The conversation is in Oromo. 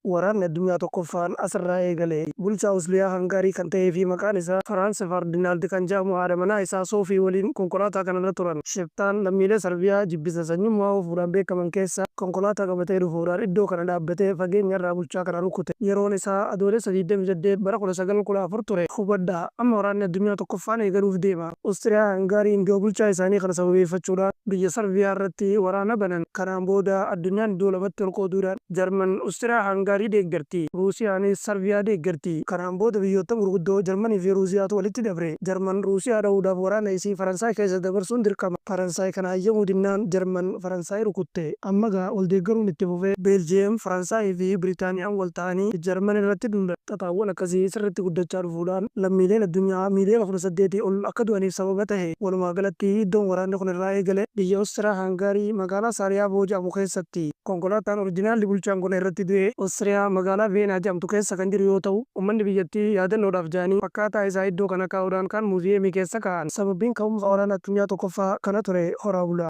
Waraanni Addunyaa Tokkoffaan asirraa eegale. Bulchaa Usliyaa Hangaarii kan ta'ee fi maqaan isaa Firaanz Fardinaald kan jedhamu haadha manaa isaa Soofii waliin konkolaataa kanarra turan. Shiftaan lammiilee Sarbiyaa jibbisa sanyummaa oofuudhaan beekaman keessaa konkolaataa qabatee dhufuudhaan iddoo kana dhaabbatee fageenya irraa bulchaa kana rukute. Yeroon isaa Adoolessa 28 bara 1914 ture. Hubadhaa, amma Waraanni Addunyaa Tokkoffaan eegaluuf deema. Ostiriyaa Hangaariin du'a bulchaa isaanii kana sababeeffachuudhaan biyya Sarbiyaa irratti waraana banan. Kanaan booda addunyaan iddoo lamatti ol qooduudhaan Jarman Ostiriyaa Hangaarii deeggarti. Ruusiyaanis Sarbiyaa deeggarti. Kanaan booda biyyoottan gurguddoo Jarmanii fi Ruusiyaatu walitti dabre. Jarman Ruusiyaa dhahuudhaaf waraana isii Faransaay keessa dabarsuun dirqama. Faransaay kana hayyamuu dinnaan Jarman Faransaay rukutte. Amma gaa wal deeggaruun itti fufee Beeljiyeem, Faransaayii fi Biritaaniyaan wal ta'anii Jarman irratti duulan. Xaxaawwan akkasii sirritti guddachaa dhufuudhaan lammiileen addunyaa miiliyoona 18 ol akka du'aniif sababa tahe. Walumaa galatti iddoon waraanni kun irraa eegale biyya Ostiriyaa Haangaarii magaalaa Saariyaavoo jedhamu keessatti. Konkolaataan orijinaalli bulchaan kun irratti du'e Ostiriyaa magaalaa Veenaa jedhamtu keessa kan jiru yoo ta'u, ummanni biyyattii yaadannoodhaaf jedhanii fakkaataa isaa iddoo kana kaa'uudhaan kaan muuziyeemii keessa kaa'an. Sababbiin ka'umsa waraana addunyaa tokkoffaa kana ture. Horaa bulaa.